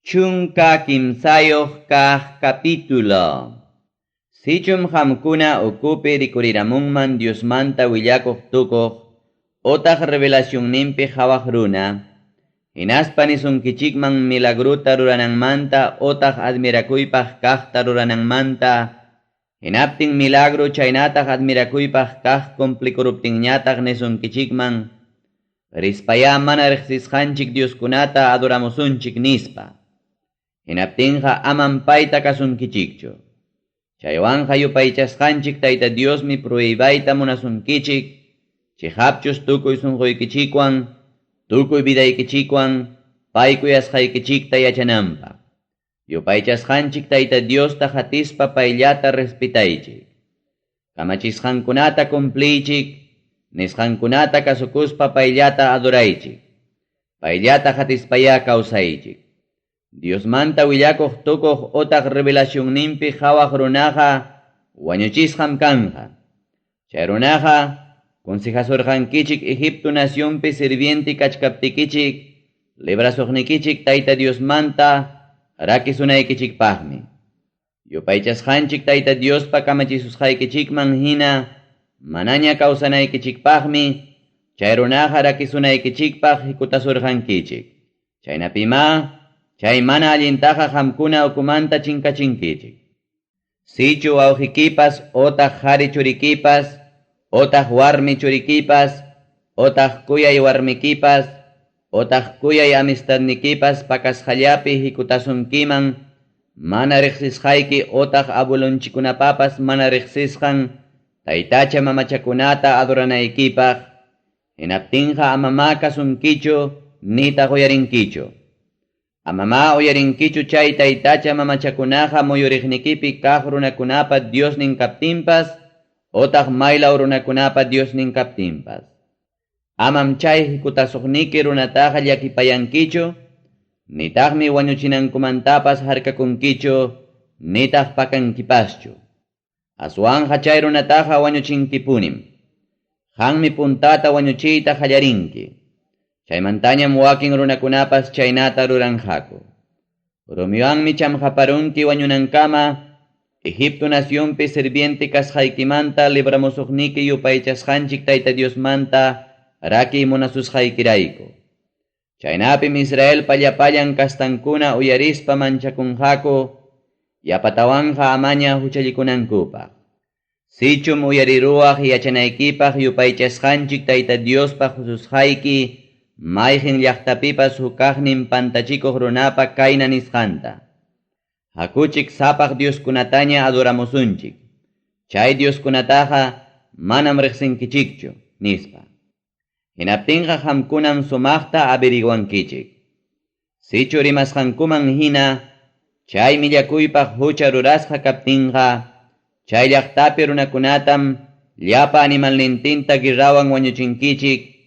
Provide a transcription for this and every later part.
13 kaq capítulo. Sichum qamkuna ukupi rikuriramunman Diosmanta willakuq tukuq otaq revelacionninpi qawaq runa, hinaspa nisunkichikman milagrota rurananmanta otaq admirakuypaq kaqta rurananmanta, hinaptin milagro chaynataq admirakuypaq kaq cumplikuruptinñataq nisunkichikman, rispayá mana riqsisqanchik Dioskunata adoramusunchik nispa. Hinaptinqa amam payta kasunkichikchu. Chaywanqa yupaychasqanchik Tayta Diosmi pruibayta munasunkichik, chiqapchus tukuy sunquykichikwan, tukuy vidaykichikwan, pay kuyasqaykichikta yachananpaq. Yupaychasqanchik Tayta Diosta hatispa payllata respetaychik. Kamachisqankunata cumpliychik, nisqankunata kasukuspa payllata adoraychik. Payllata hatispayá kawsaychik. Diosmanta willakuq tukuq otaq revelacionninpi qawaq runaqa wañuchisqam kanja. Chay runaqa consejasurqankichik Egipto nacionpi sirviente kachkaptikichik, librasuqnikichik Tayta Diosmanta rakisunaykichikpaqmi. Yupaychasqanchik Tayta Diospa kamachisusqaykichikman hina manaña kawsanaykichikpaqmi chay runaqa rakisunaykichikpaq hikutasurqankichik. Chaynapima chay mana allintaqa qamkuna ukumanta chinkachinkichik. Sichu wawqikipas otaq qhari churikipas, otaq warmi churikipas, otaq kuyay warmikipas, otaq kuyay amistadnikipas pakasqallapi hikutasunkiman, mana riqsisqayki otaq abuelonchikkunapapas mana riqsisqan taytacha mamachakunata adoranaykipaq, hinaptinqa amama kasunkichu nitaq uyarinkichu. Amama uyarinkichu chay taytacha mamachakunaqa muyuriqnikipi kaq runakunapa Diosnin kaptinpas, otaq maylaw runakunapa Diosnin kaptinpas. Amam chay hikutasuqniki runataqa llakipayankichu, nitaqmi wañuchinankumantapas harkakunkichu, nitaq pakankipaschu. Aswanja chay runataqa wañuchinkipunim. Qanmi puntata wañuchiyta qallarinki. Chaymantañam wakin runakunapas chaynata ruranqaku. Rumiwanmi chamqaparunki wañunankama, Egipto nacionpi sirviente kasqaykimanta libramusuqniki yupaychasqanchik Tayta Diosmanta rakiy munasusqaykirayku. Chaynapim Israelpa llapallan kastankuna uyarispa manchakunqaku, yapatawanqa amaña huchallikunankupaq. Sichum uyariruwaq yachanaykipaq yupaychasqanchik Tayta Diospaq hususqayki, mayqin llaqtapipas hukaqnin pantachikuq runapa kayna nisqanta. Hakuchik sapaq Dioskunataña adoramusunchik. Chay Dioskunataqa manam riqsinkichikchu, nispa. Hinaptinqa qamkunam sumaqta averiguankichik. Sichu rimasqankuman hina, chay millakuypaq hucha rurasqa kaptinqa, chay llaqtapi runakunatam llapa animalnintinta guerrawan wañuchinkichik,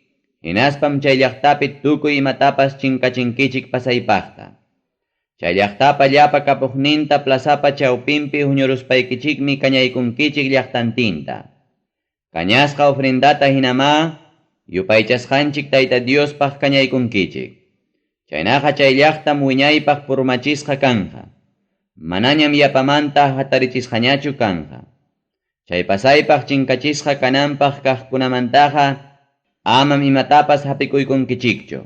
hinaspam chay llaqtapi tukuy imatapas chinkachinkichik pasaypaqta. Chay llaqtapa llapa kapuqninta plazapa chawpinpi huñuruspaykichikmi kañaykunkichik llaqtantinta. Kañasqa ofrendata hinama yupaychasqanchik Tayta Diospaq kañaykunkichik. Chaynaqa chay llaqtam wiñaypaq purmachisqa kanja. Manañam yapamanta hatarichisqañachu kanja. Chay pasaypaq chinkachisqa kananpaq kaqkunamantaqa amam imatapas hapikuykunkichikchu.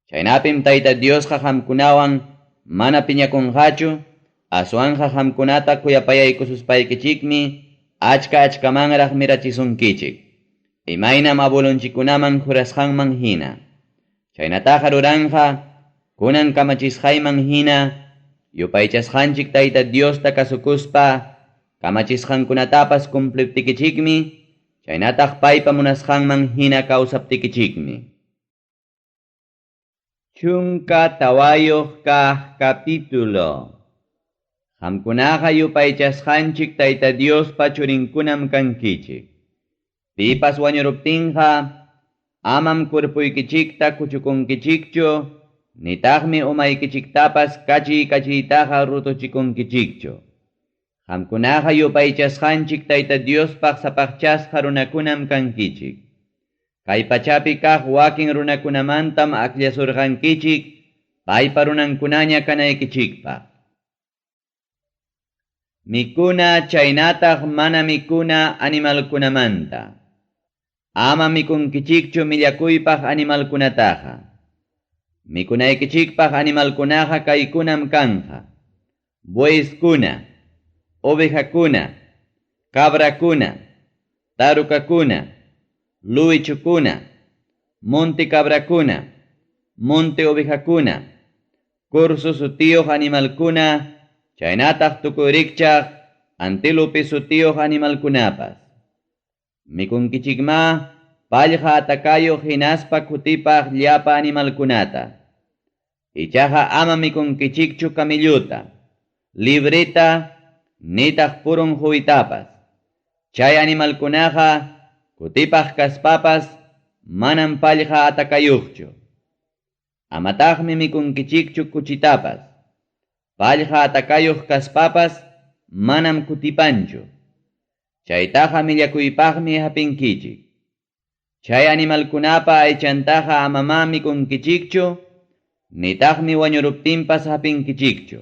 Chaynapim Tayta Diosqa qamkunawan mana piñakunqachu, aswanja qamkunata kuyapayaykususpaykichikmi achka achkamanraq mirachisunkichik. Imaynam abuelonchikkunaman jurasqanman hina. Chaynataqa ruranja, kunan kamachisqayman hina, yupaychasqanchik Tayta Diosta kasukuspa, kamachisqankunatapas cumpliptikichikmi, chaynataq paypa munasqanman hina kawsaptikichikmi. 14 kaq capítulo. Qamkunaqa yupaychasqanchik Tayta Diospa churinkunam kankichik. Pipas wañuruptinqa, amam kurpuykichikta kuchukunkichikchu, nitaqmi umaykichiktapas kachiy kachiytaqa rutuchikunkichikchu. Qamkunaqa yupaychasqanchik Tayta Diospaq sapaqchasqa runakunam kankichik. Kay pachapi kaq wakin runakunamantam akllasurqankichik, paypa runankunaña kanaykichikpaq. Mikuna chaynataq mana mikuna animalkunamanta. Ama mikunkichikchu millakuypaq animalkunataqa. Mikunaykichikpaq animalkunaqa kaykunam kanqa: bueyeskuna, ovejakuna, cabrakuna, tarukakuna, luwichukuna, monte cabrakuna, monte ovejakuna, corzo sutiyuq animalkuna, chaynataq tukuy rikchaq antílope sutiyuq animalkunapas. Mikunkichikmá pallqa atakayuq hinaspa kutipaq llapa animalkunata. Ichaqa ama mikunkichikchu camellota, libreta, nitaq purun quwitapas. Chay animalkunaqa kutipaq kaspapas manam pallqa atakayuqchu. Amataqmi mikunkichikchu kuchitapas. Pallqa atakayuq kaspapas manam kutipanchu. Chaytaqa millakuypaqmi hapinkichik. Chay animalkunapa aychantaqa amamá mikunkichikchu, nitaqmi wañuruptinpas hapinkichikchu.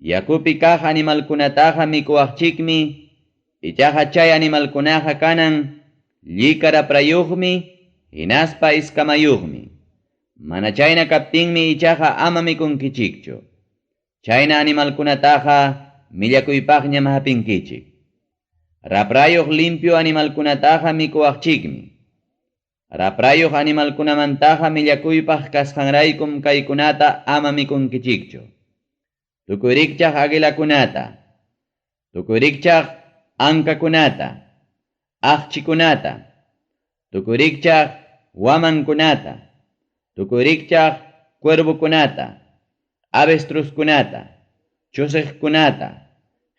Yakupi kaq animalkunataqa mikuwaqchikmi, ichaqa chay animalkunaqa kanan llika raprayuqmi hinaspa iskamayuqmi. Mana chayna kaptinmi ichaqa ama mikunkichikchu. Chayna animalkunataqa millakuypaqñam hapinkichik. Raprayuq limpio animalkunataqa mikuwaqchikmi. Raprayuq animalkunamantaqa millakuypaq kasqanraykum kaykunata ama mikunkichikchu: Tukuy rikchaq aguilakunata, tukuy rikchaq ankakunata, aqchikunata, tukuy rikchaq wamankunata, tukuy rikchaq cuervokunata, avestruzkunata, chusiqkunata,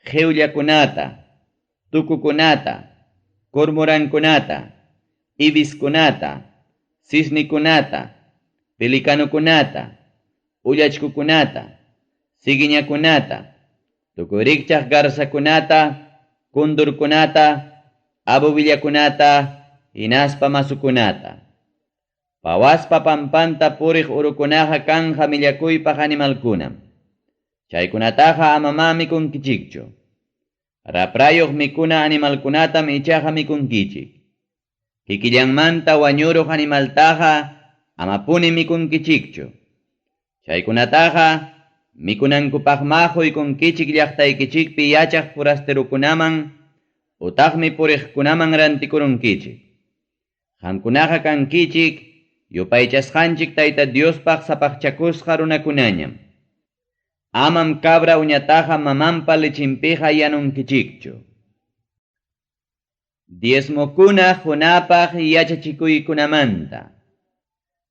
qiwllakunata, tukukunata, cormorankunata, ibiskunata, cisnikunata, pelicanokunata, ullachkukunata, siguiñakunata, tukuy rikchaq garzakunata, kundurkunata, abubillakunata, hinaspa masukunata. Pawaspa pampanta puriq urukunaqa kanqa millakuypaq animalkunam. Chaykunataqa amamá mikunkichikchu. Raprayuq mikuna animalkunatam ichaqa mikunkichik. Kikillanmanta wañuruq animaltaqa amapuni mikunkichikchu. Chaykunataqa mikunankupaqmá quykunkichik llaqtaykichikpi yachaq forasterokunaman utaqmi puriqkunaman rantikurunkichik. Qamkunaqa kankichik yupaychasqanchik Tayta Diospaq sapaqchakusqa runakunañam. Amam cabra uñataqa mamanpa lechinpiqa yanunkichikchu. Diezmokuna qunapaq yachachikuykunamanta.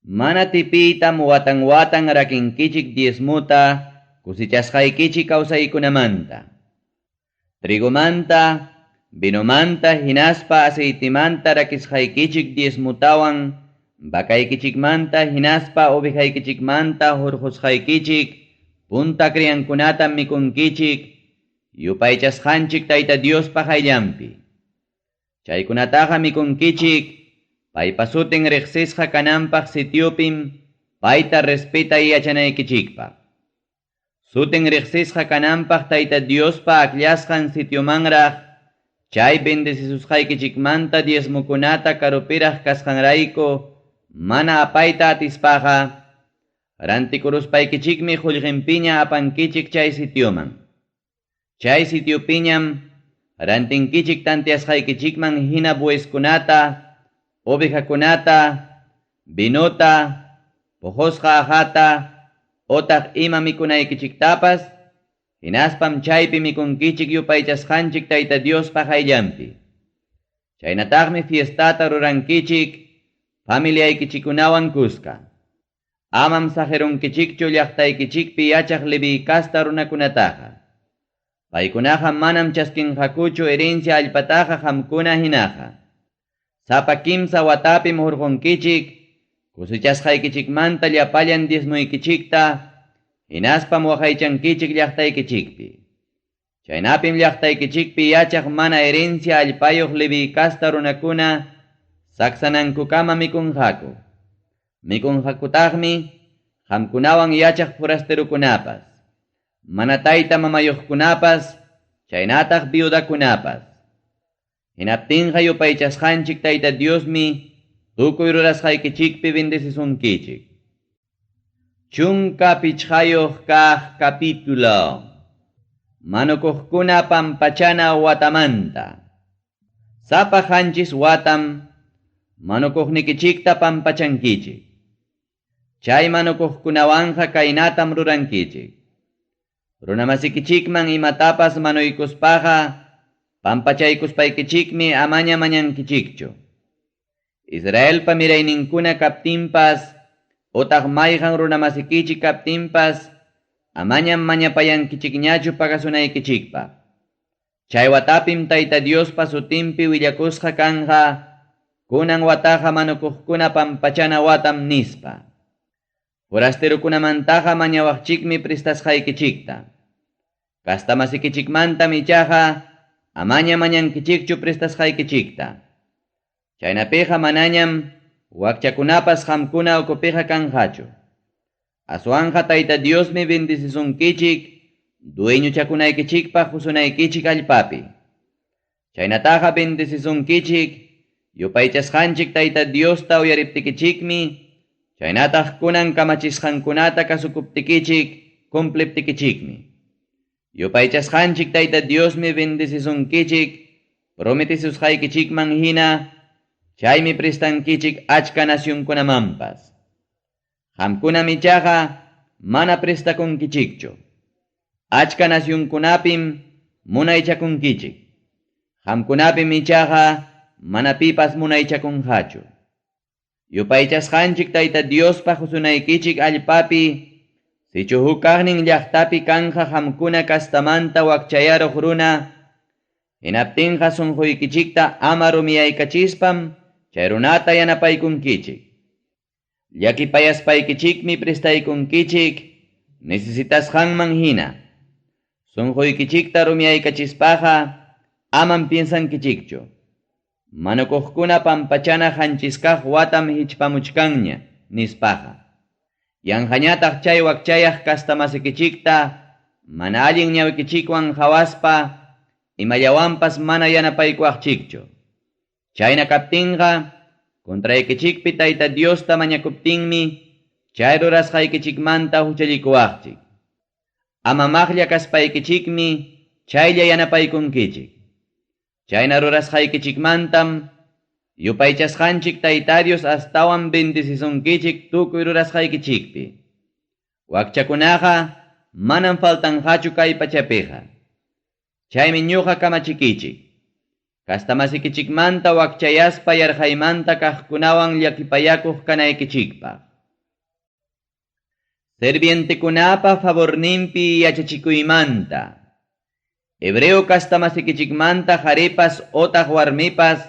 Mana tipiytam watan watan rakinkichik diezmota cosechasqaykichik kawsaykunamanta. Trigomanta, vinomanta hinaspa aceitemanta rakisqaykichik diezmotawan, vacaykichikmanta hinaspa ovejaykichikmanta hurqusqaykichik punta criankunatam mikunkichik yupaychasqanchik Tayta Diospa qayllanpi. Chaykunataqa mikunkichik paypa sutin riqsisqa kananpaq sitiopim payta respetay yachanaykichikpaq. Sutin riqsisqa kananpaq Tayta Diospa akllasqan sitiomanraq chay bendecisusqaykichikmanta diezmokunata karupiraq kasqanrayku mana apayta atispaqa rantikuruspaykichikmi qullqinpiña apankichik chay sitioman. Chay sitiopiñam rantinkichik tanteasqaykichikman hina bueyeskunata, ovejakunata, vinota, puqusqa aqhata, otaq ima mikunaykichiktapas, hinaspam chaypi mikunkichik yupaychasqanchik Tayta Diospa qayllanpi. Chaynataqmi fiestata rurankichik familiaykichikunawan kuska. Amam saqirunkichikchu llaqtaykichikpi yachaq Leví casta runakunataqa. Paykunaqa manam chaskinqakuchu herencia allpataqa qamkuna hinaqa. Sapa kimsa watapim hurqunkichik cosechasqaykichikmanta llapallan diezmoykichikta, hinaspam waqaychankichik llaqtaykichikpi. Chaynapim llaqtaykichikpi yachaq mana herencia allpayuq Leví casta runakuna saksanankukama mikunqaku. Mikunqakutaqmi qamkunawan yachaq forasterokunapas, mana tayta-mamayuqkunapas chaynataq viudakunapas. Hinaptinqa yupaychasqanchik Tayta Diosmi tukuy rurasqaykichikpi bendecisunkichik. 15 kaq capítulo. Manukuqkuna pampachana watamanta. Sapa 7 watam manukuqnikichikta pampachankichik. Chay manukuqkunawanqa kaynatam rurankichik. Runamasikichikman imatapas manuykuspaqa pampachaykuspaykichikmi amaña mañankichikchu. Israelpa mirayninkuna kaptinpas otaq mayqan runamasikichik kaptinpas amañam mañapayankichikñachu pagasunaykichikpaq. Chay watapim Tayta Diospa sutinpi willakusqa kanja kunan wataqa manukuqkuna pampachana watam nispa. Forasterokunamantaqa mañawaqchikmi prestasqaykichikta. Kastamasikichikmantam ichaqa amaña mañankichikchu prestasqaykichikta. Chaynapiqa manañam wakchakunapas qamkuna ukupiqa kanqachu. Aswanqa Tayta Diosmi bendecisunkichik dueñochakunaykichikpaq husunaykichik allpapi. Chaynataqa bendecisunkichik yupaychasqanchik Tayta Diosta uyariptikichikmi, chaynataq kunan kamachisqankunata kasukuptikichik cumpliptikichikmi. Yupaychasqanchik Tayta Diosmi bendecisunkichik prometesusqaykichikman hina, chaymi prestankichik achka nacionkunamanpas. Qamkunam ichaqa mana prestakunkichikchu. Achka nacionkunapim munaychakunkichik. Qamkunapim ichaqa mana pipas munaychakunqachu. Yupaychasqanchik Tayta Diospa husunaykichik allpapi, sichu hukaqnin llaqtapi kanja qamkuna kastamanta wakchayaruq runa, hinaptinqa sunquykichikta ama rumiyaykachispan chay runata yanapaykunkichik. Llakipayaspaykichikmi prestaykunkichik necesitasqanman hina. Sunquykichikta rumiyaykachispaqa amam piensankichikchu. Manukuqkuna pampachana 7 kaq watam hichpamuchkanña nispaqa. Yanqañataq chay wakchayaq kastamasikichikta mana allin ñawikichikwan qhawaspa imallawanpas mana yanapaykuwaqchikchu. Chayna kaptinqa contraykichikpi Tayta Diosta mañakuptinmi chay rurasqaykichikmanta huchallikuwaqchik. Ama maqlla kaspaykichikmi chaylla yanapaykunkichik. Chayna rurasqaykichikmantam yupaychasqanchik Tayta Dios astawan bendecisunkichik tukuy rurasqaykichikpi. Wakchakunaqa manam faltanqachu kay pachapiqa. Chaymi ñuqa kamachikichik. Kastamasikichikmanta wakchayaspa yarqaymanta kaqkunawan llakipayakuq kanaykichikpaq. Servientekunapa favorninpi yachachikuymanta. Hebreo kastamasikichikmanta qharipas otaq warmipas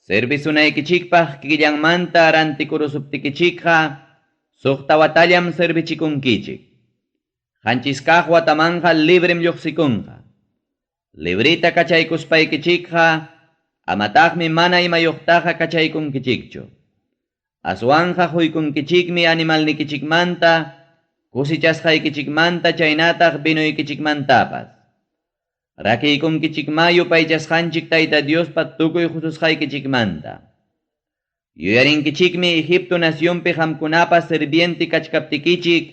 servisunaykichikpaq kikillanmanta rantikurusuptikichikqa 6 watallam servichikunkichik. 7 kaq watamanqa librem lluqsikunqa. Librita kachaykuspaykichikqa amataqmi mana imayuqtaqa kachaykunkichikchu. Aswanqa huykunkichikmi animalnikichikmanta, kusichasqaykichikmanta chaynataq vinuykichikmantapas. Rakiykunkichikma yupaychasqanchik Tayta Diospa tukuy hususqaykichikmanta. Yuyarinkichikmi Egipto nacionpi qamkunapas serviente kachkaptikichik,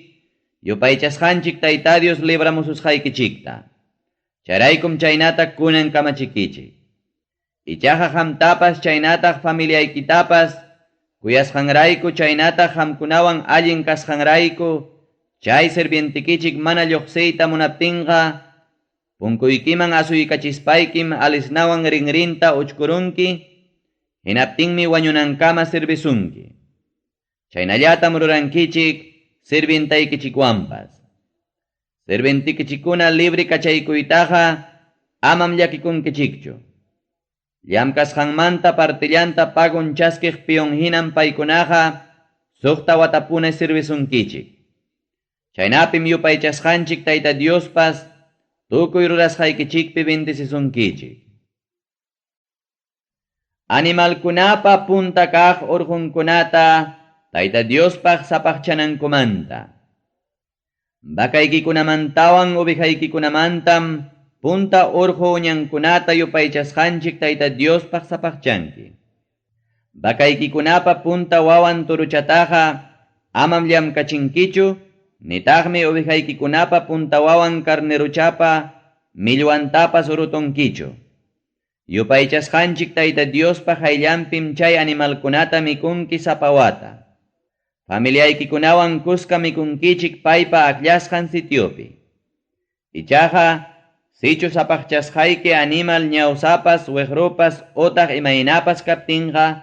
yupaychasqanchik Tayta Dios libramususqaykichikta. Chayraykum chaynata kunan kamachikichik. Ichaqa qamtapas chaynataq familiaykitapas kuyasqanrayku chaynataq qamkunawan allin kasqanrayku chay servientikichik mana lluqsiyta munaptinqa punkuykiman asuykachispaykim alisnawan rinrinta uchkurunki, hinaptinmi wañunankama servisunki. Chaynallatam rurankichik sirvientaykichikwanpas. Sirvientikichikuna libre kachaykuytaqa amam llakikunkichikchu. Llamkasqanmanta partillanta pagun chaskiq peon hinam paykunaqa 6 watapuna servisunkichik. Chaynapim yupaychasqanchik Tayta Diospas tukuy rurasqaykichikpi bendecisunkichik. Animalkunapa punta kaq urqunkunata Tayta Diospaq sapaqchanankumanta. Vacaykikunamantawan ovejaykikunamantam punta urqu uñankunata yupaychasqanchik Tayta Diospaq sapaqchanki. Vakaykikunapa punta wawan turuchataqa amam llamkachinkichu, nitaqmi ovejaykikunapa punta wawan carneruchapa millwantapas rutunkichu. Yupaychasqanchik Tayta Diospa qayllanpim chay animalkunata mikunki sapa wata. Familiaykikunawan kuska mikunkichik paypa akllasqan sitiopi. Ichaqa, sichu sapaqchasqayki animal ñawsapas, wiqrupas utaq imaynapas kaptinqa,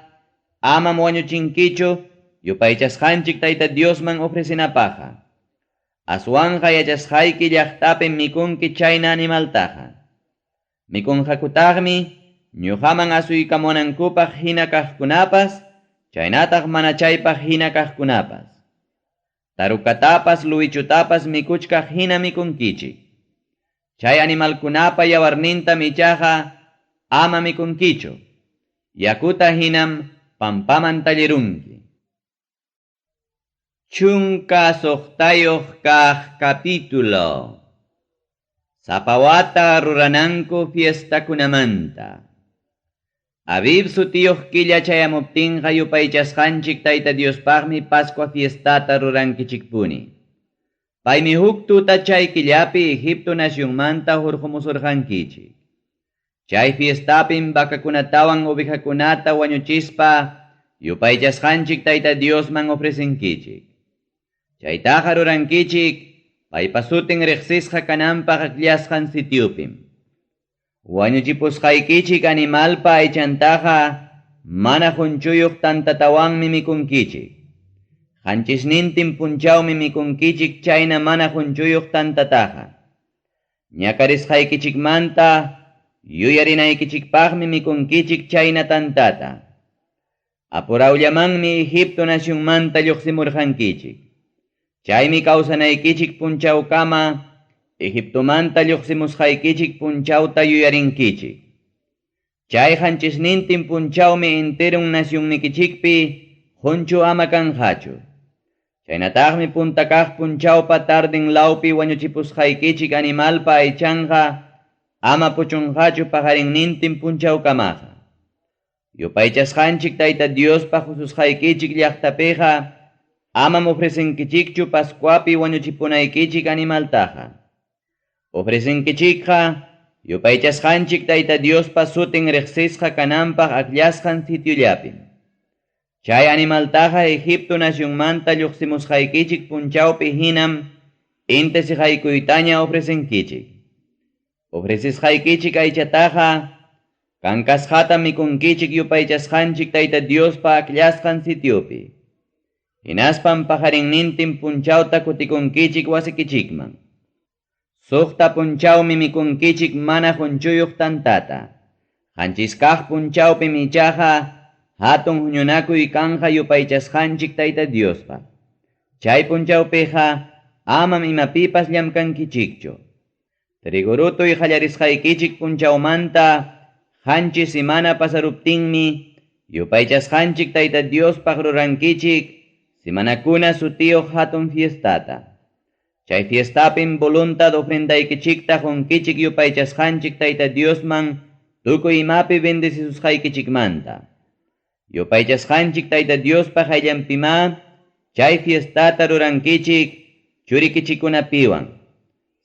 amam wañuchinkichu yupaychasqanchik Tayta Diosman ofrecinapaqqa. Aswanqa yachasqayki llaqtapim mikunki chayna animaltaqa. Mikunqakutaqmi ñuqaman asuykamunankupaq hina kaqkunapas, chaynataq mana chaypaq hina kaqkunapas. Tarukatapas luwichutapas mikuchkaq hina mikunkichik. Chay animalkunapa yawarnintam ichaqa ama mikunkichu. Yakuta hinam pampaman tallirunki. 16 kaq capítulo. Sapa wata rurananku fiestakunamanta. Abib sutiyuq killa chayamuptinqa yupaychasqanchik Tayta Diospaqmi Pascua fiestata rurankichikpuni. Paymi huk tuta chay killapi Egipto nacionmanta hurqumusurqankichik. Chay fiestapim vacakunatawan ovejakunata wañuchispa yupaychasqanchik Tayta Diosman ofrecenkichik. Chaytaqa rurankichik paypa sutin riqsisqa kananpaq akllasqan sitiopim. Wañuchipusqaykichik animalpa aychantaqa mana qunchuyuq tantatawanmi mikunkichik. Qanchisnintin punchawmi mikunkichik chayna mana qunchuyuq tantataqa. Ñakarisqaykichikmanta yuyarinaykichikpaqmi mikunkichik chayna tantata. Apurawllamanmi Egipto nacionmanta lluqsimurqankichik. Chaymi kawsanaykichik punchawkama Egiptomanta lluqsimusqaykichik punchawta yuyarinkichik. Chay qanchisnintin punchawmi enterun nacionnikichikpi qunchu ama kanqachu. Chaynataqmi punta kaq punchawpa tardin lawpi wañuchipusqaykichik animalpa aychanqa ama puchunqachu paqarinnintin punchawkamaqa. Yupaychasqanchik Tayta Diospa hususqaykichik llaqtapiqa amam ofrecenkichikchu Pascuapi wañuchipunaykichik animaltaqa. Ofrecenkichikqa yupaychasqanchik Tayta Diospa sutin riqsisqa kananpaq akllasqan sitiollapim. Chay animaltaqa Egipto nacionmanta lluqsimusqaykichik punchawpi hinam inti siqaykuytaña ofrecenkichik. Ofrecisqaykichik aychataqa kankasqata mikunkichik yupaychasqanchik Tayta Diospa akllasqan sitiopi. Hinaspam paqarinnintin punchawta kutikunkichik wasikichikman. Suqta punchawmi mikunkichik mana qunchuyuq tantata. Qanchis kaq punchawpim ichaqa hatun huñunakuy kanqa yupaychasqanchik Tayta Diospa. Chay punchawpiqa amam imapipas llamkankichikchu. Trigurutuy qallarisqaykichik punchawmanta qanchis simana pasaruptinmi yupaychasqanchik Tayta Diospaq rurankichik simanakuna sutiyuq hatun fiestata. Chay fiestapim voluntad ofrendaykichikta qunkichik yupaychasqanchik Tayta Diosman tukuy imapi bendecisusqaykichikmanta. Yupaychasqanchik Tayta Diospa qayllanpimá chay fiestata rurankichik churikichikunapiwan,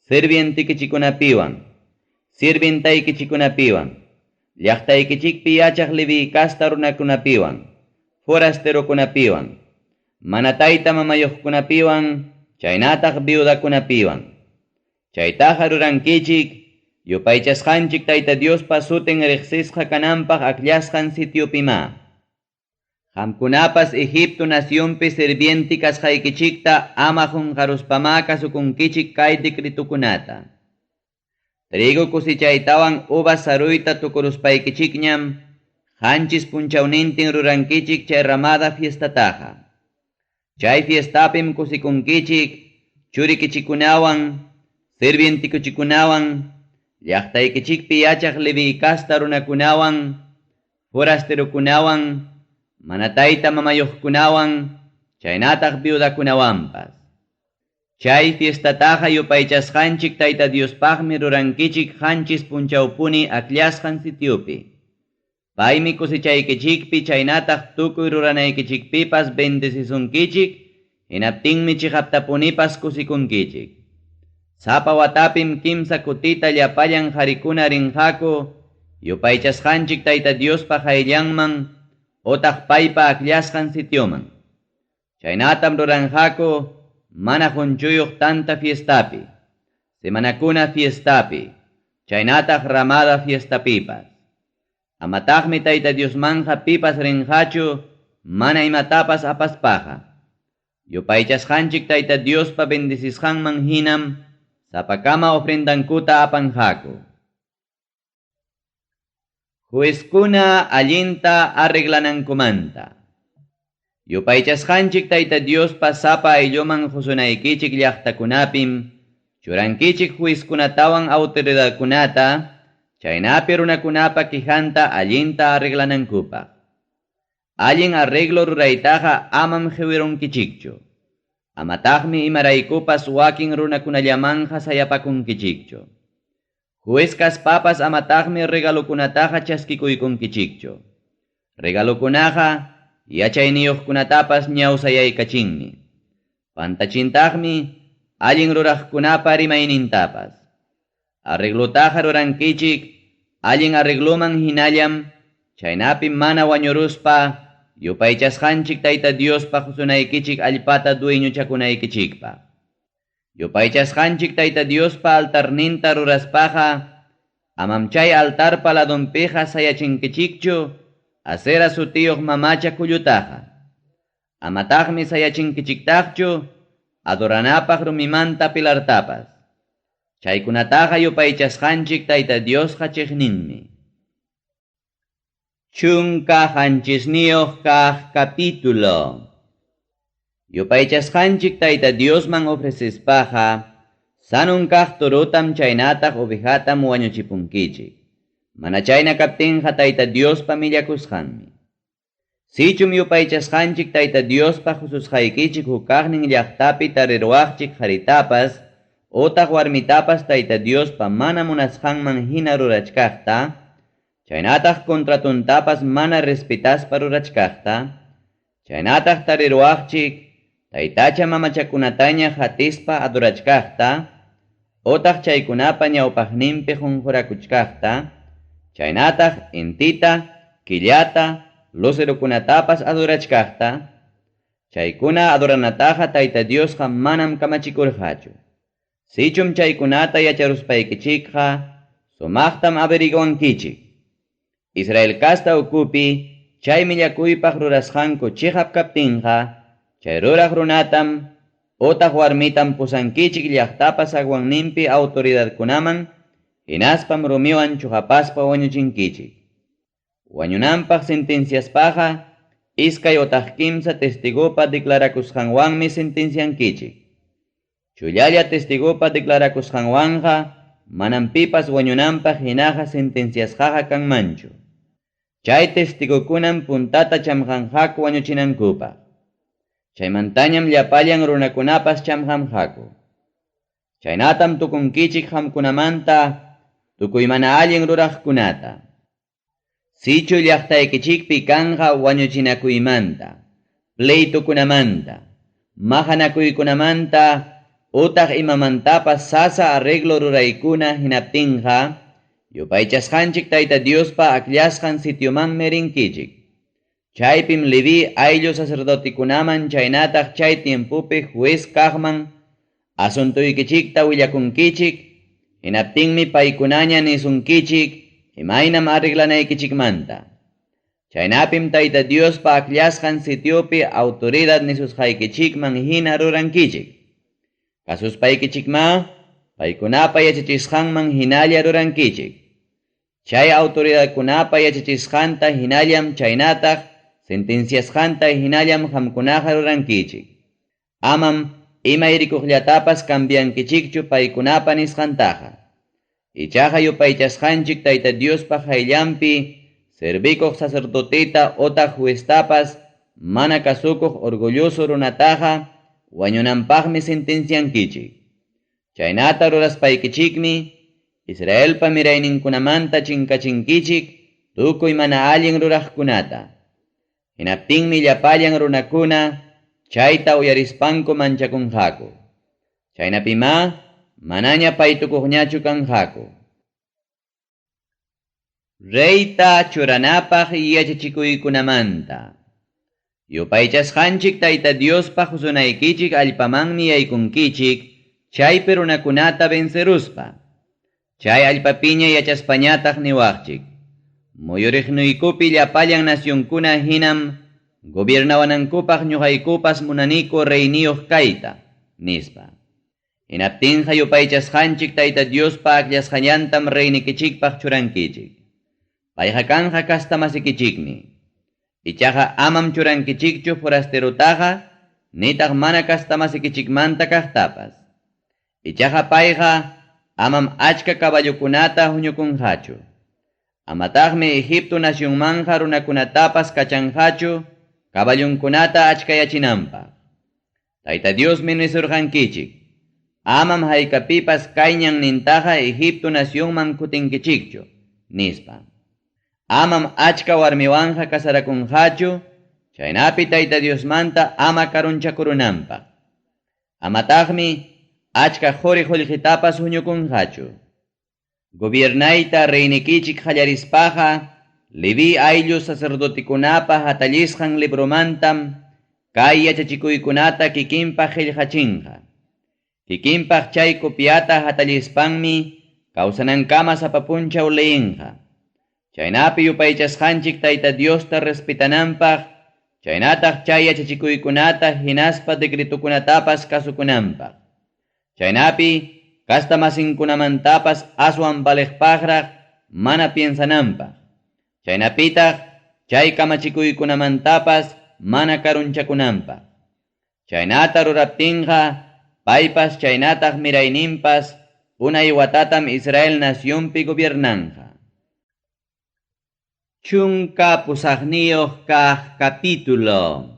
sirvientikichikunapiwan, sirvintaykichikunapiwan, llaqtaykichikpi yachaq Leví casta runakunapiwan, forasterokunapiwan, mana tayta mamayuqkunapiwan, chaynataq viudakunapiwan. Chaytaqa rurankichik yupaychasqanchik Tayta Diospa sutin riqsisqa kananpaq akllasqan sitiopimá. Qamkunapas Egipto nacionpi sirvienti kasqaykichikta ama qunqaruspamá kasukunkichik kay decretukunata. Trigo cosechaytawan uvas saruyta tukuruspaykichikñam qanchis punchawnintin rurankichik chay ramada fiestataqa. Chay fiestapim kusikunkichik churikichikunawan, sirvientikuchikunawan, llaqtaykichikpi yachaq Leví casta runakunawan, forasterokunawan, mana tayta mamayuqkunawan, chaynataq viudakunawanpas. Chay fiestataqa yupaychasqanchik Tayta Diospaqmi rurankichik qanchis punchawpuni akllasqan sitiopi. Paymi cosechaykichikpi chaynataq tukuy ruranaykichikpipas bendecisunkichik, hinaptinmi chiqaptapunipas kusikunkichik. Sapa watapim kimsa kutita llapallan qarikuna rinqaku, yupaychasqanchik Tayta Diospa qayllanman otaq paypa akllasqan sitioman. Chaynatam ruranqaku mana qunchuyuq tanta fiestapi, semanakuna fiestapi, chaynataq ramada fiestapipas. Amataqmi Tayta Diosmanja pipas rinqachu mana imatapas apaspaqa. Yupaychasqanchik Tayta Diospa bendecisqanman hinam sapakama ofrendankuta apanqaku. Juezkuna allinta arreglanankumanta. Yupaychasqanchik Tayta Diospa sapa aylluman qusunaykichik llaqtakunapim churankichik juezkunatawan autoridadkunata chaynapi runakunapa quejanta allinta arreglanankupaq. Allin arreglo ruraytaqa amam qiwirunkichikchu. Amataqmi imaraykupas wakin runakunallamanja sayapakunkichikchu. Juez kaspapas amataqmi regalokunataqa chaskikuykunkichikchu. Regalokunaqa yachayniyuqkunatapas ñawsayaykachinmi. Pantachintaqmi allin ruraqkunapa rimaynintapas. Arreglotaqa rurankichik allin arregloman hinallam chaynapi mana wañuruspa yupaychasqanchik Tayta Diospa qusunaykichik allpata dueñochakunaykichikpaq. Yupaychasqanchik Tayta Diospa altarninta ruraspaqa amam chay altarpa ladunpiqa sayachinkichikchu Asera sutiyuq mamacha kullutaqa. Amataqmi sayachinkichiktaqchu adoranapaq rumimanta pilartapas. Chaykunataqa yupaychasqanchik Tayta Diosqa chiqninmi. 17 kaq capítulo. Yupaychasqanchik Tayta Diosman ofrecespaqa sanun kaq turutam chaynataq ovejatam wañuchipunkichik. Mana chayna kaptinqa Tayta Diospa millakusqanmi. Sichum yupaychasqanchik Tayta Diospa hususqaykichik hukaqnin llaqtapi tariruwaqchik qaritapas otaq warmitapas Tayta Diospa mana munasqanman hina rurachkaqta, chaynataq contratuntapas mana respetaspa rurachkaqta, chaynataq tariruwaqchik taytacha mamachakunataña hatispa adorachkaqta, otaq chaykunapa ñawpaqninpi qunqurakuchkaqta, chaynataq intita, killata, lucerokunatapas adorachkaqta, chaykuna adoranataqa Tayta Diosqa manam kamachikurqachu. Sichum chaykunata yacharuspaykichikqa, sumaqtam averiguankichik. Israel kasta ukupi, chay millakuypaq rurasqanku chiqap kaptinqa, chay ruraq runatam otaq warmitam pusankichik llaqtapa zaguanninpi autoridadkunaman, hinaspam rumiwan chuqapaspa wañuchinkichik. Wañunanpaq sentenciaspaqa, iskay otaq kimsa testigopa declarakusqanwanmi sentenciankichik. Chullalla testigopa declarakusqanwanqa, manam pipas wañunanpaq hinaqa sentenciasqaqa kanmanchu. Chay testigokunam puntata chamqanqaku wañuchinankupaq. Chaymantañam llapallan runakunapas chamqanqaku. Chaynatam tukunkichik qamkunamanta tukuy mana allin ruraqkunata. Sichu llaqtaykichikpi kanqa wañuchinakuymanta, pleitukunamanta, maqanakuykunamanta, utaq imamantapas sasa arreglo ruraykuna hinaptinqa, yupaychasqanchik Tayta Diospa akllashqan sitiomanmi rinkichik. Chaypim Leví ayllu sacerdotikunaman chaynataq chay tiempopi juez kaqman asuntuykichikta willakunkichik, hinaptinmi paykunaña nisunkichik imaynam arreglanaykichikmanta. Chaynapim Tayta Diospa akllashqan sitiopi autoridad nisusqaykichikman hina rurankichik. Kasuspaykichikma paykunapa yachachisqanman hinalla rurankichik. Chay autoridadkunapa yachachisqanta hinallam chaynataq sentenciasqanta hinallam qamkunaqa rurankichik. Amam imayrikuqllatapas cambiankichikchu paykunapa nisqantaqa. Ichaqa yupaychasqanchik Tayta Diospa qayllanpi servikuq sacerdoteta otaq jueztapas mana kasukuq orgulloso runataqa wañunanpaqmi sentenciankichik. Chaynata ruraspaykichikmi Israelpa mirayninkunamanta chinkachinkichik tukuy mana allin ruraqkunata. Hinaptinmi llapallan runakuna chayta uyarispanku manchakunqaku. Chaynapimá manaña paytukuqñachu kanqaku. Reyta churanapaq yachachikuykunamanta. Yupaychasqanchik Tayta Diospa qusunaykichik allpamanmi yaykunkichik chaypi runakunata venceruspa. Chay allpapiña yachaspañataq niwaqchik: Muyuriqniykupi llapallan nacionkuna hinam gobiernawanankupaq ñuqaykupas munaniku reyniyuq kayta, nispa. Hinaptinqa yupaychasqanchik Tayta Diospa akllasqallantam reynikichikpaq churankichik. Payqa kanqa castamasikichikmi. Ichaqa amam churankichikchu forasterutaqa nitaq mana castamasikichikmanta kaqtapas. Ichaqa payqa amam achka caballokunata huñukunqachu. Amataqmi Egipto nacionmanja runakunatapas kachanqachu caballonkunata achkayachinanpaq. Tayta Diosmi nisurqankichik: Amam haykapipas kay ñannintaqa Egipto nacionman kutinkichikchu, nispa. Amam achka warmiwanja casarakunqachu, chaynapi Tayta Diosmanta ama karunchakurunanpaq. Amataqmi achka quri qullqitapas huñukunqachu. Gobiernayta reynikichik qallarispaqa Leví ayllu sacerdotekunapa hatallisqan libromantam kay yachachikuykunata kikinpaq qillqachinqa. Kikinpaq chay copiata hatallispanmi kawsanankama sapa punchaw leyinqa. Chaynapi yupaychasqanchik Tayta Diosta respetananpaq, chaynataq chay yachachikuykunata hinaspa decretokunatapas kasukunanpaq. Chaynapi castamasinkunamantapas aswan valeqpaqraq mana piensananpaq. Chaynapitaq chay kamachikuykunamantapas mana karunchakunanpaq. Chaynata ruraptinqa paypas chaynataq mirayninpas unay watatam Israel nacionpi gobiernanqa. 18 kaq capítulo.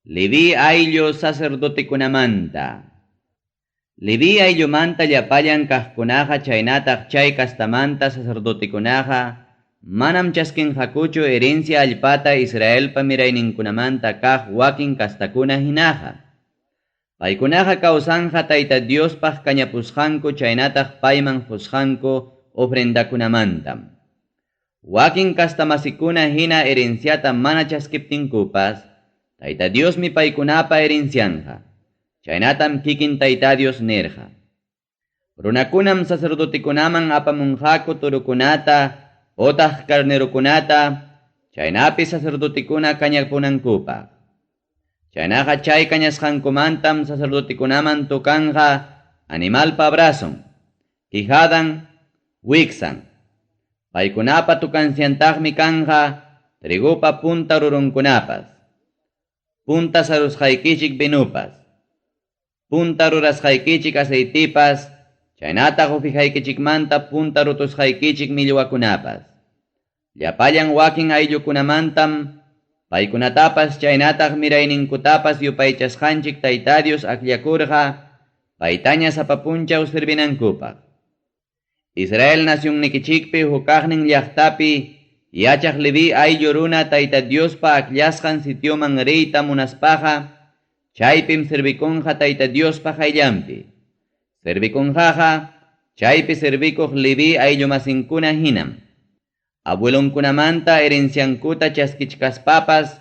Leví ayllu sacerdotekunamanta. Leví ayllumanta llapallan kaqkunaqa chaynataq chay castamanta sacerdotekunaqa manam chaskinqakuchu herencia allpata Israelpa mirayninkunamanta kaq wakin castakuna hinaqa. Paykunaqa kawsanja Tayta Diospaq kañapusqanku chaynataq payman qusqanku ofrendakunamantam. Wakin castamasikuna hina herenciata mana chaskiptinkupas, Tayta Diosmi paykunapa herencianja. Chaynatam kikin Tayta Dios nirqa. Runakunam sacerdotekunaman apamunqaku turukunata otaq carnerokunata, chaynapi sacerdotekuna kañapunankupaq. Chaynaqa chay kañasqankumantam sacerdotekunaman tukanqa animalpa brazon, quijadan, wiksan. Paykunapa tukanciantaqmi kanqa trigupa punta rurunkunapas, punta sarusqaykichik vinupas, punta rurasqaykichik aceitipas, chaynataq uvijaykichikmanta punta rutusqaykichik millwakunapas. Llapallan wakin ayllukunamantam paykunatapas chaynataq mirayninkutapas yupaychasqanchik Tayta Dios akllakurqa paytaña sapa punchaw servinankupaq. Israel nacionnikichikpi hukaqnin llaqtapi yachaq Leví ayllu runa Tayta Diospa akllasqan sitioman riyta munaspaqa chaypim servikunqa Tayta Diospa qayllanpi. Servikunqaqa chaypi servikuq Leví ayllumasinkuna hinam. Abuelonkunamanta herenciankuta chaskichkaspapas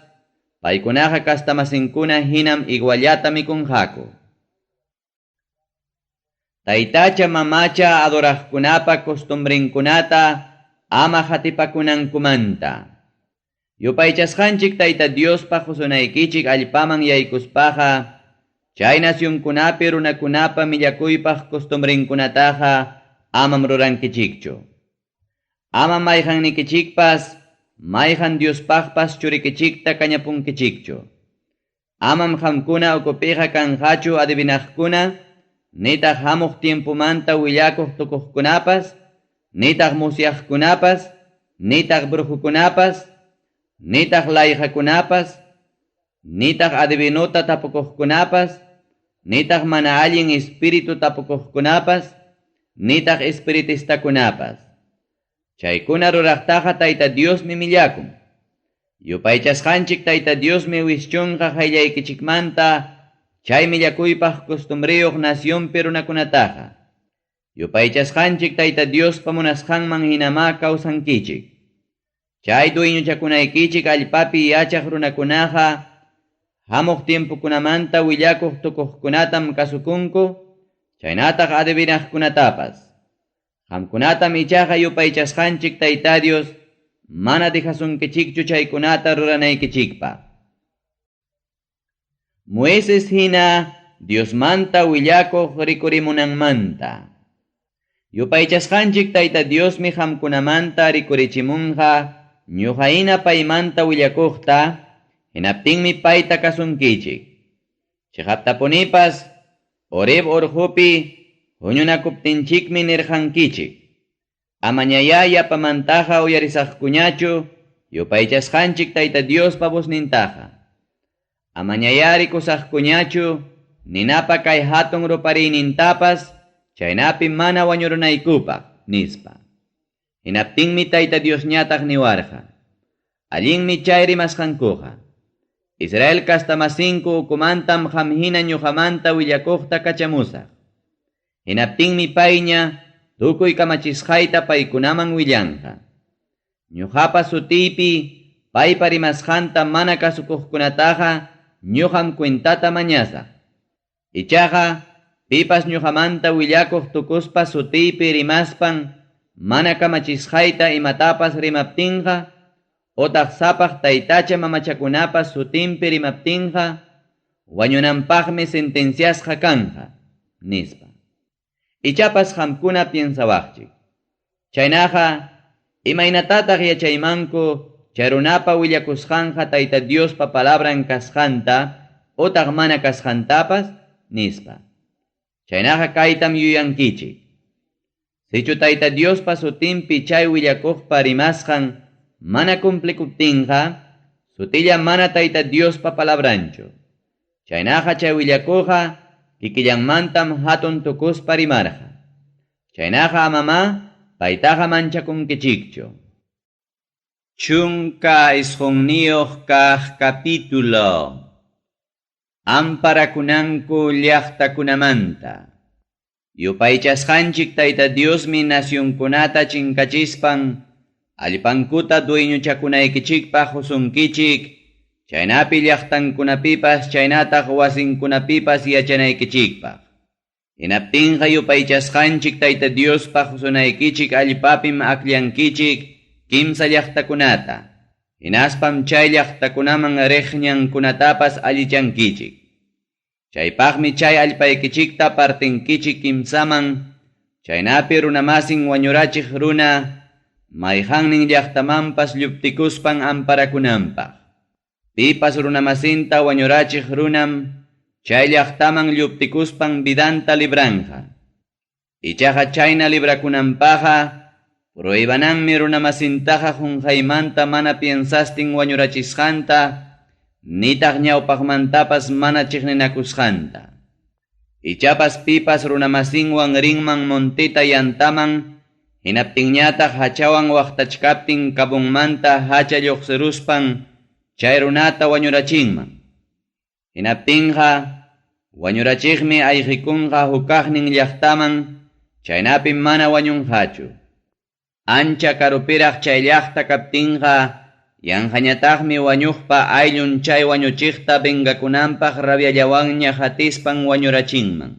paykunaqa castamasinkuna hinam iguallata mikunqaku. Taytacha mamacha adoraqkunapa costumbrinkunata ama hatipakunankumanta. Yupaychasqanchik Tayta Diospa qusunaykichik allpaman yaykuspaqa chay nacionkunapi runakunapa millakuypaq costumbrinkunataqa amam rurankichikchu. Ama mayqannikichikpas mayqan Diospaqpas churikichikta kañapunkichikchu. Amam qamkuna ukupiqa kanqachu adivinaqkuna, nitaq hamuq tiempomanta willakuq tukuqkunapas, nitaq musyaqkunapas, nitaq brujukunapas, nitaq layqakunapas, nitaq adivinota tapukuqkunapas, nitaq mana allin espíritu tapukuqkunapas, nitaq espiritistakunapas. Chaykuna ruraqtaqa Tayta Diosmi millakun. Yupaychasqanchik Tayta Diosmi wischunqa qayllaykichikmanta chay millakuypaq costumbriyuq nacionpi runakunataqa. Yupaychasqanchik Tayta Diospa munasqanman hinamá kawsankichik. Chay dueñochakunaykichik allpapi yachaq runakunaqa hamuq tiempokunamanta willakuq tukuqkunatam kasukunku, chaynataq adivinaqkunatapas. Qamkunatam ichaqa yupaychasqanchik Tayta Dios mana dejasunkichikchu chaykunata ruranaykichikpaq. Moises hina Diosmanta willakuq rikurimunanmanta. Yupaychasqanchik Tayta Diosmi qamkunamanta rikurichimunqa ñuqa hina paymanta willakuqta, hinaptinmi payta kasunkichik. Chiqaptapunipas Horeb urqupi huñunakuptinchikmi nirqankichik. Amañayá yapamantaqa uyarisaqkuñachu yupaychasqanchik Tayta Diospa voznintaqa. Amañayá rikusaqkuñachu ninapa kay hatun rupariynintapas chaynapi mana wañurunaykupaq, nispa. Hinaptinmi Tayta Diosñataq niwarqa. Allinmi chay rimasqankuqa. Israel kastamasinku ukumantam qam hina ñuqamanta willakuqta kachamusaq. Hinaptinmi payña tukuy kamachisqayta paykunaman willanqa. Ñuqapa sutiypi paypa rimasqanta mana kasukuqkunataqa ñuqam cuentata mañasaq. Ichaqa pipas ñuqamanta willakuq tukuspa sutiypi rimaspan mana kamachisqayta imatapas rimaptinqa otaq sapaq taytacha mamachakunapas sutinpi rimaptinqa wañunanpaqmi sentenciasqa kanqa, nispa. Ichapas qamkuna piensawaqchik. Chaynaqa imaynatataq yachaymanku chay runapa willakusqanqa Tayta Diospa palabran kasqanta otaq mana kasqantapas, nispa. Chaynaqa kaytam yuyankichik. Sichu Tayta Diospa sutinpi chay willakuqpa rimasqan mana cumplikuptinqa, sutilla mana Tayta Diospa palabranchu. Chaynaqa chay willakuqqa kikillanmantam hatun tukuspa rimarqa. Chaynaqa amamá paytaqa manchakunkichikchu. 19 kaq capítulo. Amparakunanku llaqtakunamanta. Yupaychasqanchik Tayta Diosmi nacionkunata chinkachispan allpankuta dueñochakunaykichikpaq husunkichik, chaynapi llaqtankunapipas chaynataq wasinkunapipas yachanaykichikpaq. Hinaptinqa yupaychasqanchik Tayta Diospaq husunaykichik allpapim akllankichik kimsa llaqtakunata. Hinaspam chay llaqtakunaman riqñankunatapas allichankichik. Chaypaqmi chay allpaykichikta partinkichik kimsaman, chaynapi runamasin wañurachiq runa, mayqannin llaqtamanpas lluptikuspan amparakunanpaq. Pipas runamasinta wañurachiq runam, chay llaqtaman lluptikuspan vidanta libranja. Ichaqa chayna librakunanpaqqa, prohibananmi runamasintaqa qunqaymanta mana piensastin wañurachisqanta, nitaq ñawpaqmantapas mana chiqninakusqanta. Ichapas pipas runamasinwan rinman montita yantaman, hinaptinñataq hachawan waqtachkaptin kabunmanta hacha lluqsiruspan chay runata wañurachinman. Hinaptinqa wañurachiqmi ayqikunqa hukaqnin llaqtaman, chaynapi mana wañunqachu. Ancha karupiraq chay llaqta kaptinqa, yanqañataqmi wañuqpa ayllun chay wañuchiqta vengakunanpaq rabiallawanña hatispan wañurachinman.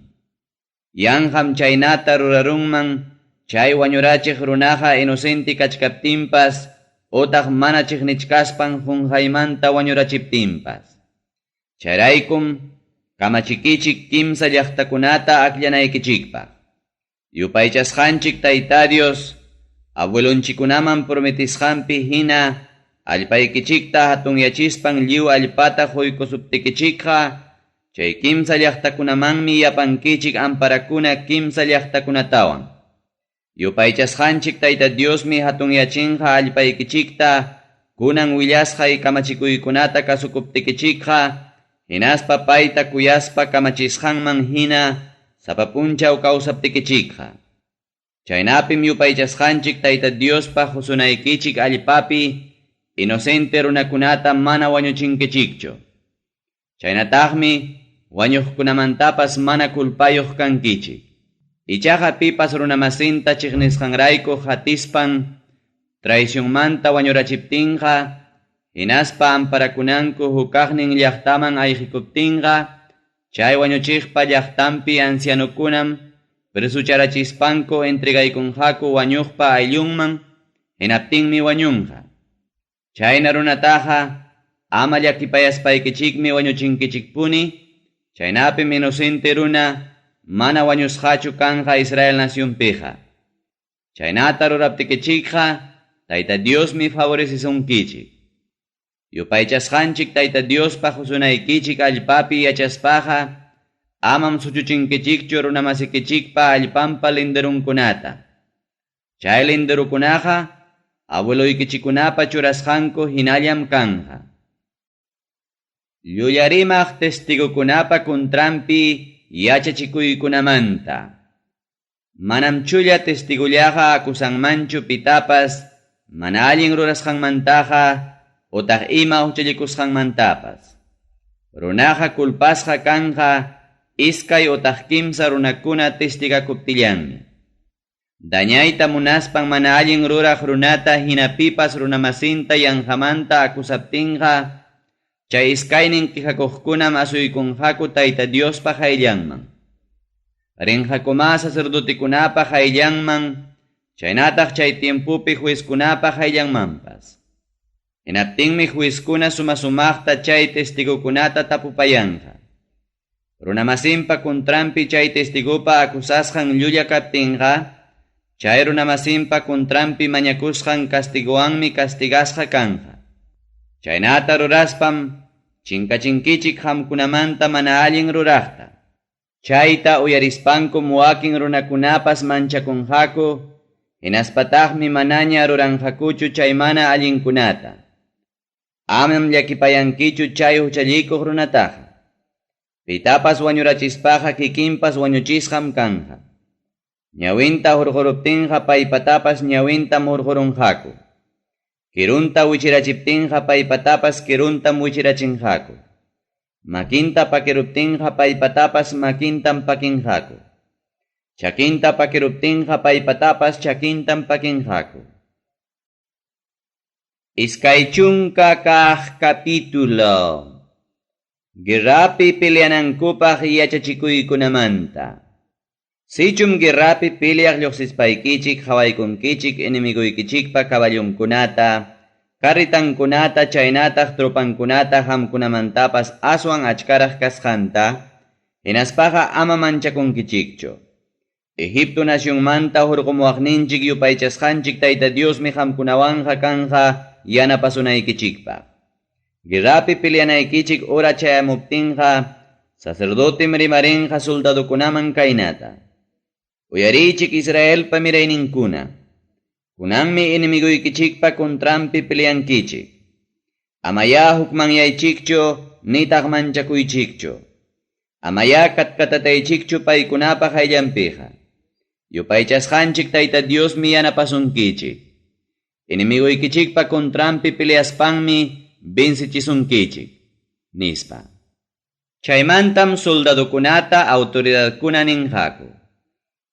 Yanqam chaynata rurarunman, chay wañurachiq runaqa inocente kachkaptinpas, otaq mana chiqnichkaspan qunqaymanta wañurachiptinpas. Chayraykum kamachikichik kimsa llaqtakunata akllanaykichikpaq. Yupaychasqanchik Tayta Dios, abuelonchikunaman prometisqanpi hina allpaykichikta hatunyachispan lliw allpata quykusuptikichikqa, chay kimsa llaqtakunamanmi yapankichik amparakuna kimsa llaqtakunatawan. Yupaychasqanchik Tayta Diosmi hatunyachinqa allpaykichikta, kunan willasqay kamachikuykunata kasukuptikichikqa, hinaspa payta kuyaspa kamachisqanman hina sapa punchaw kawsaptikichikqa. Chaynapim yupaychasqanchik Tayta Diospa qusunaykichik allpapi inocente runakunata mana wañuchinkichikchu. Chaynataqmi wañuqkunamantapas mana culpayuq kankichik. Ichaqa pipas runamasinta chiqnisqanrayku hatispan traicionmanta wañurachiptinqa, hinaspa amparakunanku hukaqnin llaqtaman ayqikuptinqa, chay wañuchiqpa llaqtanpi ancianokunam presucharachispanku entregaykunqaku wañuqpa ayllunman, hinaptinmi wañunqa. Chayna runataqa ama llakipayaspaykichikmi wañuchinkichikpuni, chaynapim inocente runa mana wañusqachu kanqa Israel nacionpiqa. Chaynata ruraptikichikqa Tayta Diosmi favorecesunkichik. Yupaychasqanchik Tayta Diospa qusunaykichik allpapi yachaspaqa amam suchuchinkichikchu runamasikichikpa allpanpa linderunkunata. Chay linderukunaqa abueloykichikkunapa churasqanku hinallam kanqa. Llullariymaq testigokunapa contranpi yachachikuykunamanta. Manam chulla testigollaqa acusanmanchu pitapas mana allin rurasqanmantaqa utaq ima huchallikusqanmantapas. Runaqa culpasqa kanqa iskay utaq kimsa runakuna testigakuptillanmi. Dañayta munaspan mana allin ruraq runata hinapipas runamasinta yanqamanta acusaptinqa, chay iskaynin quejakuqkunam asuykunqaku Tayta Diospa qayllanman. Rinqakuma sacerdotekunapa qayllanman, chaynataq chay tiempopi juezkunapa qayllanmanpas. Hinaptinmi juezkuna suma-sumaqta chay testigokunata tapupayanqa. Runamasinpa contranpi chay testigopa acusasqan llulla kaptinqa, chay runamasinpa contranpi mañakusqan castigowanmi castigasqa kanqa. Chaynata ruraspam chinkachinkichik qamkunamanta mana allin ruraqta. Chayta uyarispankum wakin runakunapas manchakunqaku, hinaspataqmi manaña ruranqakuchu chay mana allinkunata. Amam llakipayankichu chay huchallikuq runataqa. Pitapas wañurachispaqa kikinpas wañuchisqam kanqa. Ñawinta hurquruptinqa paypatapas ñawintam hurqurunqaku. Kirunta wichirachiptinqa paypatapas kiruntam wichirachinqaku. Makinta pakiruptinqa paypatapas makintam pakinqaku. Chakinta pakiruptinqa paypatapas chakintam pakinqaku. Iskay chunka kaq capítulo. Guerrapi peleanankupaq yachachikuykunamanta. Sichum guerrapi peleaq lluqsispaykichik qhawaykunkichik enemiguykichikpa caballunkunata, carretankunata chaynataq tropankunata qamkunamantapas aswan achkaraq kasqanta, hinaspaqa ama manchakunkichikchu. Egipto nacionmanta hurqumuwaqninchik yupaychasqanchik Tayta Diosmi qamkunawanqa kanqa yanapasunaykichikpaq. Guerrapi peleanaykichik hora chayamuptinqa, sacerdotem rimarinqa soldadokunaman kaynata. Uyariychik Israelpa mirayninkuna. Kunanmi enemiguykichikpa contranpi peleankichik. Amaya hukmanyaychikchu nitaq manchakuychikchu. Amaya katkatataychikchu paykunapa qayllanpiqa. Yupaychasqanchik Tayta Diosmi yanapasunkichik. Enemiguykichikpa contranpi peleaspanmi vencechisunkichik, nispa. Chaymantam soldadokunata autoridadkuna ninqaku.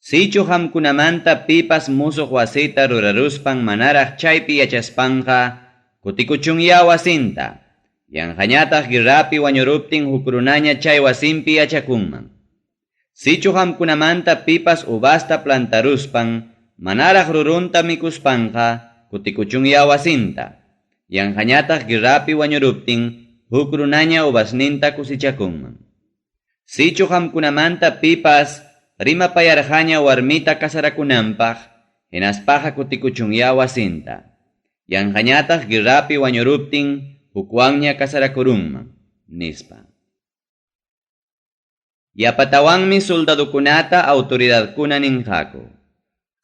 Sichu qamkunamanta pipas musuq wasita ruraruspan manaraq chaypi yachaspanqa, kutikuchunya wasinta. Yanqañataq guerrapi wañuruptin huk runaña chay wasinpi yachakunman. Sichu qamkunamanta pipas uvasta plantaruspan, manaraq rurunta mikuspanqa, kutikuchunya wasinta. Yanqañataq guerrapi wañuruptin huk runaña uvasninta kusichakunman. Sichu qamkunamanta pipas rimapayarqaña warmita kasarakunanpaq, hinaspaqa kutikuchunya wasinta. Yanqañataq guerrapi wañuruptin hukwanña kasarakurunman, nispa. Yapatawanmi soldadokunata autoridadkuna ninqaku.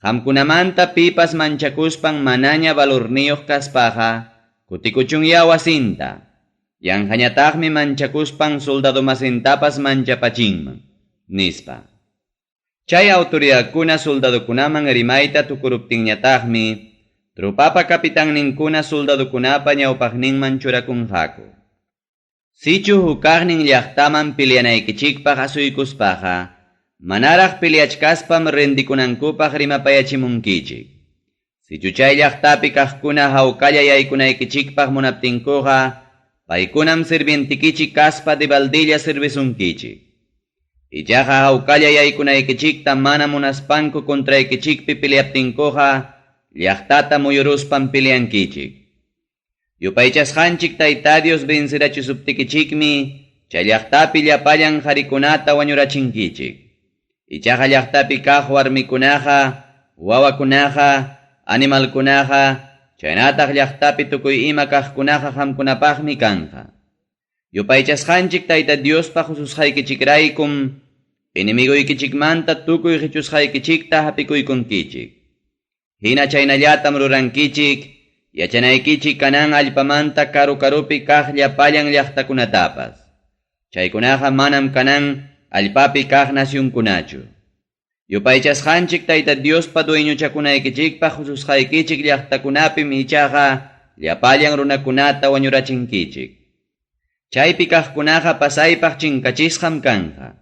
Qamkunamanta pipas manchakuspan manaña valorniyuq kaspaqa, kutikuchunya wasinta. Yanqañataqmi manchakuspan soldadomasintapas manchapachinman, nispa. Chay autoridadkuna soldadokunaman rimayta tukuruptinñataqmi, tropapa capitanninkuna soldadokunapa ñawpaqninman churakunqaku. Sichu hukaqnin llaqtaman peleanaykichikpaq asuykuspaqa, manaraq peleachkaspam rendikunankupaq rimapayachimunkichik. Sichu chay llaqtapi kaqkuna hawkalla yaykunaykichikpaq munaptinkuqa, paykunam sirvientikichik kaspa debaldilla servisunkichik. Ichaqa hawkalla yaykunaykichikta mana munaspanku contraykichikpi peleaptinkuqa, llaqtata muyuruspan peleankichik. Yupaychasqanchik Tayta Dios vencerachisuptikichikmi, chay llaqtapi llapallan qarikunata wañurachinkichik. Ichaqa llaqtapi kaq warmikunaqa, wawakunaqa, animalkunaqa, chaynataq llaqtapi tukuy ima kaqkunaqa qamkunapaqmi kanqa. Yupaychasqanchik Tayta Diospa hususqaykichikraykum, enemiguykichikmanta tukuy qichusqaykichikta hapikuykunkichik. Hina chaynallatam rurankichik, yachanaykichik Canaán allpamanta karu-karupi kaq llapallan llaqtakunatapas. Chaykunaqa manam Canaán allpapi kaq nasyunkunachu. Yupaychasqanchik Tayta Diospa dueñochakunaykichikpaq hususqaykichik llaqtakunapim ichaqa llapallan runakunata wañurachinkichik. Chaypi kaqkunaqa pasaypaq chinkachisqam kanqa.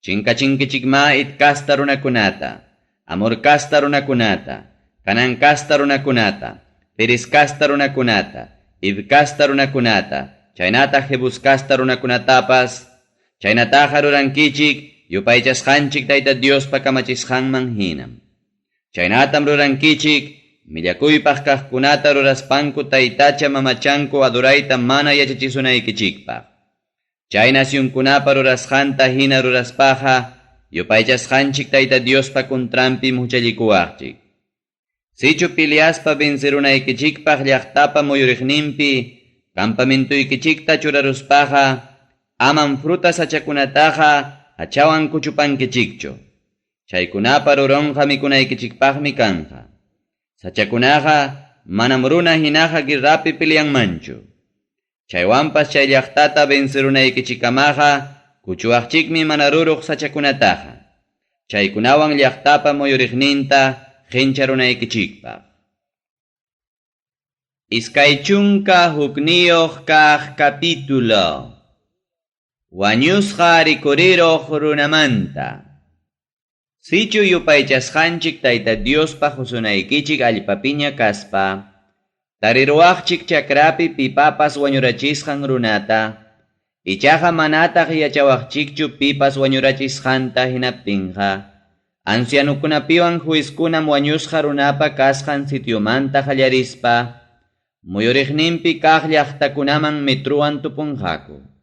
Chinkachinkichikma Hit kasta runakunata, Amor kasta runakunata, Canaán kasta runakunata, Periz kasta runakunata, Hiv kasta runakunata, chaynataq Jebus kasta runakunatapas, chaynataqa rurankichik yupaychasqanchik Tayta Diospa kamachisqanman hinam. Chaynatam rurankichik millakuypaq kaqkunata ruraspanku taytacha mamachanku adorayta mana yachachisunaykichikpaq. Chay nasyunkunapa rurasqanta hina ruraspaqa yupaychasqanchik Tayta Diospa contranpi huchallikuwaqchik. Sichu peleaspa vencerunaykichikpaq llaqtapa muyuriqninpi campamentoykichikta churaruspaqa, amam fruta sachakunataqa hachawan kuchupankichikchu. Chaykunapa rurunqa mikunaykichikpaqmi kanqa. Sachakunaqa manam runa hinaqa guerrapi peleanmanchu. Chaywanpas chay llaqtata vencerunaykichikamaqa kuchuwaqchikmi mana ruruq sachakunataqa. Chaykunawan llaqtapa muyuriqninta qincharunaykichikpaq. 21 kaq capítulo. Wañusqa rikuriruq runamanta. Sichu yupaychasqanchik Tayta Diospa husunaykichik allpapiña kaspa, tariruwaqchik chakrapi pipapas wañurachisqan runata, ichaqa manataq yachawaqchikchu pipas wañurachisqanta hinaptinqa, ancianukunapiwan juizkunam wañusqa runapa kasqan sitiomanta qallarispa, muyuriqninpi kaq llaqtakunaman metruwan tupunqaku.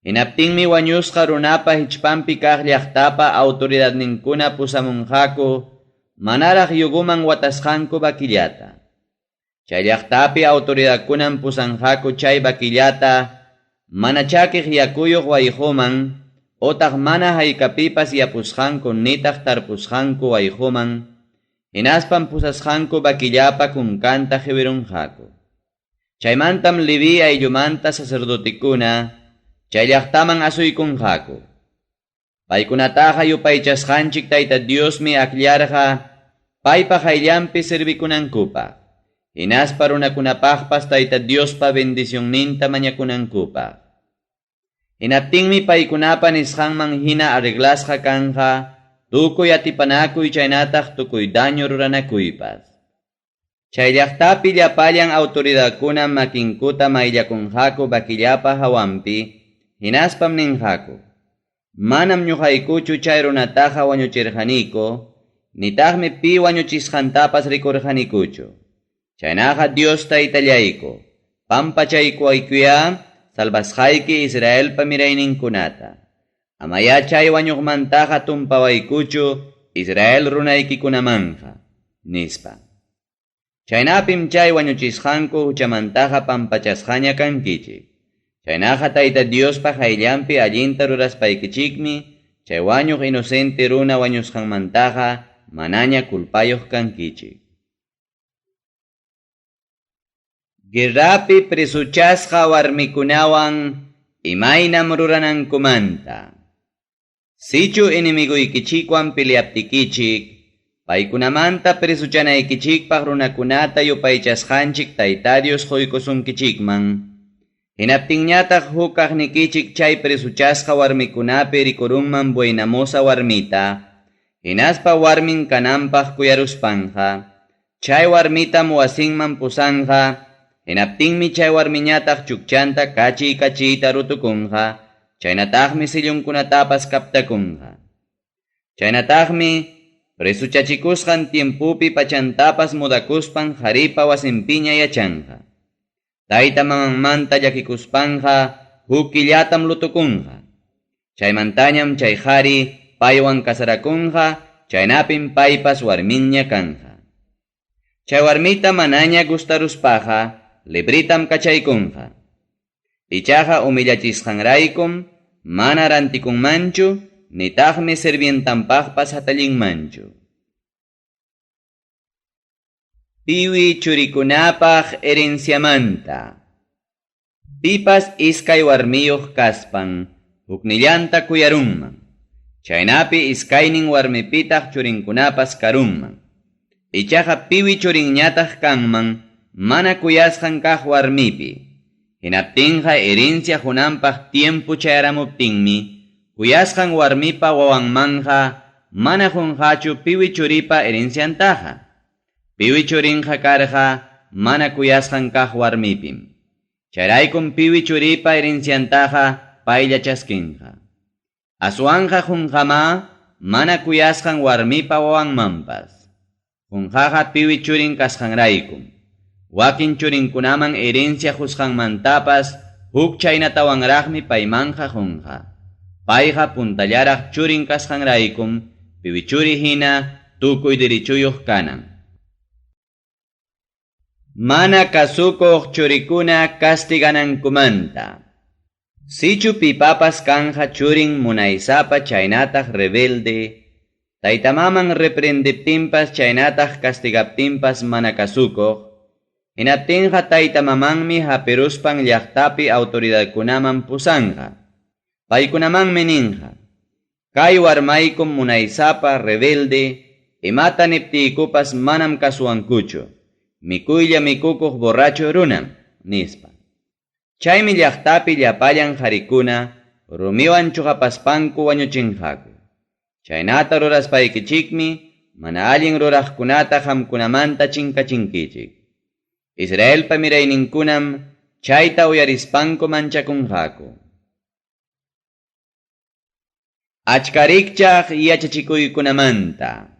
Hinaptinmi wañusqa runapa hichpanpi kaq llaqtapa autoridadninkuna pusamunqaku, manaraq yuguman watasqanku vaquillata. Chay llaqtapi autoridadkunam pusanqaku chay vaquillata, mana chakiq yakuyuq wayquman, otaq mana haykapipas yapusqanku nitaq tarpusqanku wayquman, hinaspam pusasqanku vaquillapa kunkanta qiwirunqaku. Chaymantam Leví ayllumanta sacerdotekuna chay llaqtaman asuykunqaku. Paykunataqa yupaychasqanchik Tayta Diosmi akllarqa paypa qayllanpi servikunankupaq, hinaspa runakunapaqpas Tayta Diospa bendicionninta mañakunankupaq. Hinaptinmi paykunapa nisqanman hina arreglasqa kanqa tukuy atipanakuy chaynataq tukuy daño ruranakuypas. Chay llaqtapi llapallan autoridadkuna makinkuta mayllakunqaku vaquillapa hawanpi, hinaspam ninqaku: Manam ñuqaykuchu chay runataqa wañuchirqaniku, nitaqmi pi wañuchisqantapas rikurqanikuchu. Chaynaqa Dios Taytallayku, pampachaykuwaykuyá salvasqayki Israelpa mirayninkunata. Amayá chay wañuqmantaqa tumpawaykuchu Israel runaykikunamanqa, nispa. Chaynapim chay wañuchisqanku huchamantaqa pampachasqaña kankichik. Chaynaqa Tayta Diospa qayllanpi allinta ruraspaykichikmi, chay wañuq inocente runa wañusqanmantaqa manaña culpayuq kankichik. Guerrapi presochasqa warmikunawan imaynam ruranankumanta. Sichu enemigoykichikwan peleaptikichik, paykunamanta presochanaykichikpaq runakunata yupaychasqanchik Tayta Dios quykusunkichikman, hinaptinñataq huk kaqnikichik chay presochasqa warmikunapi rikurunman buenamoza warmita, hinaspa warmin kananpaq kuyaruspanqa, chay warmitam wasinman pusanqa, hinaptinmi chay warmiñataq chukchanta kachiy-kachiyta rutukunqa, chaynataqmi sillunkunatapas kaptakunqa. Chaynataqmi presochachikusqan tiempopi pachantapas mudakuspan qaripa wasinpiña yachanqa. Tayta mamanmanta llakikuspanqa huk killatam lutokunqa. Chaymantañam chay qari paywan casarakunqa, chaynapim paypas warminña kanqa. Chay warmita manaña gustaruspaqa libritam kachaykunqa. Ichaqa humillachisqanraykum mana rantikunmanchu, nitaqmi sirvientanpaqpas hatallinmanchu. Piwi churikunapaq herenciamanta. Pipas iskay warmiyuq kaspan huknillanta kuyarunman. Chaynapi iskaynin warmipitaq churinkunapas karunman. Ichaqa piwi churinñataq kanman mana kuyasqan kaq warmipi. Hinaptinqa herencia qunanpaq tiempo chayaramuptinmi, kuyasqan warmipa wawanmanja mana qunqachu piwi churipa herenciantaqa. Piwi churinqa karqa mana kuyasqan kaq warmipim. Chayraykum piwi churipa herenciantaqa paylla chaskinqa. Aswanqa qunqama mana kuyasqan warmipa wawanmanpas. Qunqaqa piwi churin kasqanraykum. Wakin churinkunaman herencia qusqanmantapas huk chaynatawanraqmi paymanja qunqa. Payqa puntallaraq churin kasqanraykum piwi churi hina tukuy dirichuyuq kanan. Mana kasukuq churikuna castiganankumanta. Sichu pipapas kanja churin munaysapa chaynataq rebelde, taytamaman reprendiptinpas chaynataq castigaptinpas mana kasukuq, hinaptinqa taytamamanmi hapiruspan llaqtapi autoridadkunaman pusanqa. Paykunamanmi ninqa, kay warmaykum munaysapa rebelde, imata niptiykupas manam kasuwankuchu, mikuylla mikukuq borracho runam, nispa. Chaymi llaqtapi llapallan qarikuna rumiwan chuqapaspanku wañuchinqaku. Chaynata ruraspaykichikmi mana allin ruraqkunata qamkunamanta chinkachinkichik. Israelpa mirayninkunam chayta uyarispanku manchakunqaku. Achka rikchaq yachachikuykunamanta.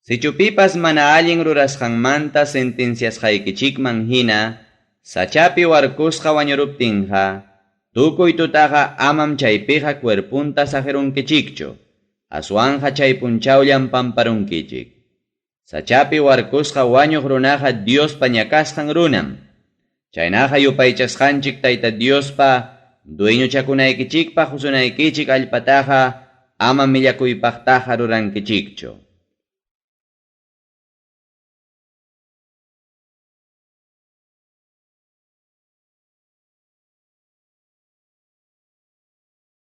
Sichu pipas mana allin rurasqanmanta sentenciasqaykichikman hina, sachapi warkusqa wañuruptinqa, tukuy tutaqa amam chaypiqa cuerpunta saqirunkichikchu, aswanja chay punchawllam pamparunkichik. Sachapi warkusqa wañuq runaqa Diospa ñakasqan runam. Chaynaqa yupaychasqanchik Tayta Diospa dueñochakunaykichikpaq husunaykichik allpataqa ama millakuypaqtaqa rurankichikchu.